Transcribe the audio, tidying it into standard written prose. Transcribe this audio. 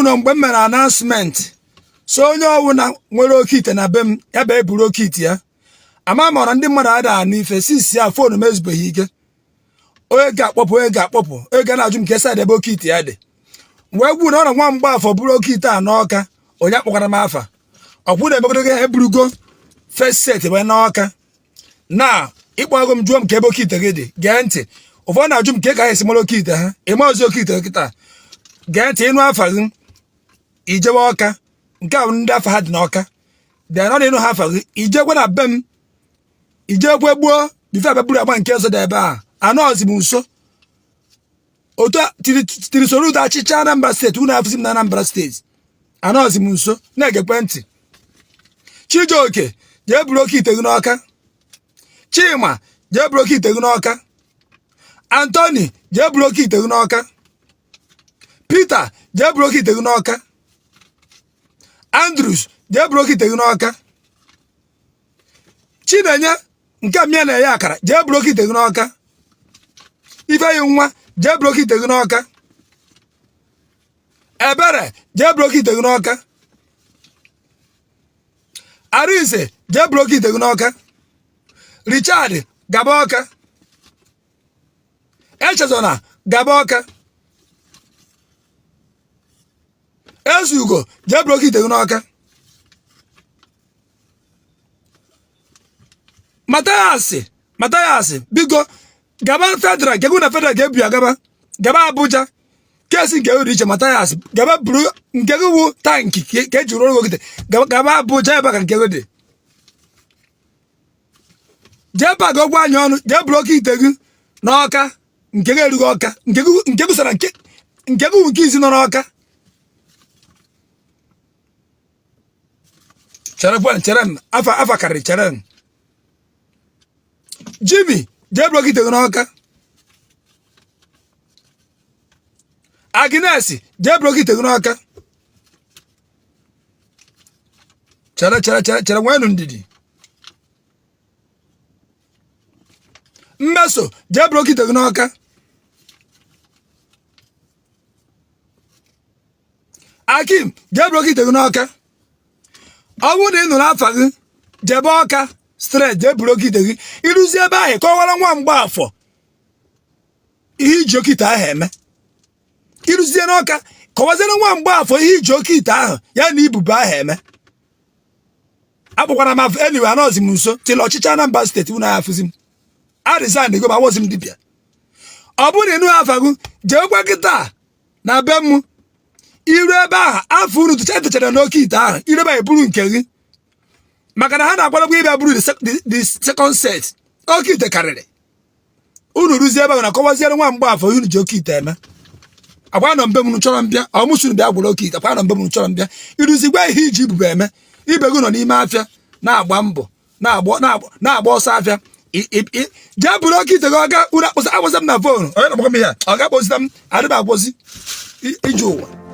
Unu mgbe m mere announcement sị onye ọwụna nwere oke ite na be m ya bịa eburu oke ite ya. Ama m ọra ndị mmadụ ada anụ ife since ya phone m ezubeghị ike. Onye ga-akpọpụ, onye ga-akpọpụ, onye ga na-ajụ m ka side ebe oke ite ya dị. Wee gwu na ọ na nwa Mgbafọ buru oke ite a n'Ọka, onye akpọkwara m afa. Ọkwụ na-emegodo gị eburugo first set wee n'Ọka. Na ịkpọgo m jụọ m ka ebe oke ite gị dị. Gee ntị, ụfọdụ na-ajụ m ka ka esi mara oke ite ha. Ịma ozi oke ite kịta. Gee ntị, ịnụ afa gị ijewe Ọka, nke a bụ ndị afa ha dị n'Ọka. Then ọ na ịnụ ha afa gị ijekwe na be m, ijekwe gbuo before abịa buru agba nke ọzọ dị ebe a. Anọzi m nso otu tiri soro ụdọ achịcha Anambra steeti. Unu afụzi m na Anambra steeti, anọzi m nso. Na-egekwe ntị. Chijioke, jee buru oke ite gị n'Ọka. Chima, jee buru oke ite gị n'Ọka. Anthony, jee buru oke ite gị n'Ọka. Peter, jee buru oke ite gị n'Ọka. Andrews, jee buru oke ite gị n'Ọka. Chinenye nke mmịa na-eye akara, jee buru oke ite gị n'Ọka. Ifeanyi nwa, jee buru oke ite gị n'Ọka. Ebere, jee buru oke ite gị n'Ọka. Arinze, jee buru oke ite gị n'Ọka. Richard, gaba Ọka. Echezona, gaba Ọka. Ezugo, jee buru oke ite gị n'Ọka. Mathias, Mathias, biko gaba federal nke gị na federal ga-ebu ya gaba, gaba Abuja. Case nke dị iche. Mathias, gaba buru nke gị wụ tank ka eji rụọ oke ite. Gaba Abuja, ebe ka nke gị dị. Jee pak okwu anyị ọnụ, jee buru oke ite gị n'Ọka. Nke gị erughị Ọka. Nke gị sara nke gị wụ nke izi nọ n'Ọka. Chere kwen, chere m, afa afa karịrị, chere m. Jimmy, jee buru oke ite gị n'Ọka. Agnes, jee buru oke ite gị n'Ọka. Chere, chere, chere, chere, nweenụ ndidi. Mmeso, jee buru oke ite gị n'Ọka. Akim, jee buru oke ite gị n'Ọka. Ọ bụrụ na ị nụrụ afa gị, jebe Ọka straight, jee buru oke ite gị. I ruzie ebe ahụ, kọwara nwa Mgbafọ ihe iji oke ite ahụ eme. I ruzie n'Ọka, kọwaziere nwa Mgbafọ ihe iji oke ite ahụ ya na ibube ahụ eme. Akpọkwara m afa. Anyway, anọzi m nso till ọchịchị Anambra steeti. Unu afụzi m, a resign go m, awọzi m dibịa. Ọ bụrụ na ị nụ afa gị, jeekwa kịta na be m. Iru ebe ahụ, afọ unu tụcha tụchara n'oke ite ahụ, iru ebe ahụ eburu nke gị, maka na ha na-akwadokwa ịbịa buru the second set. Oke ite karịrị. Unu ruzie ebe ahụ na kọwaziere nwa Mgbafọ unu ji oke ite eme. Agwa nọ mbe m chọrọ mbịa ọmụsunu bịa gwụrụ oke ite. Akwa nọ mbe m chọrọ mbịa iruzigwa ihe iji ibube eme. Ibe gị nọ n'ime afịa na-agba mbọ, na-agba ọsọ afịa. Jee buru oke ite gị ọga. Unu akpọsa akpọsa m na phone. Onye na-akpọkọ m ihe a ọ ga-akpọzita m adịba agwọzi ije ụwa.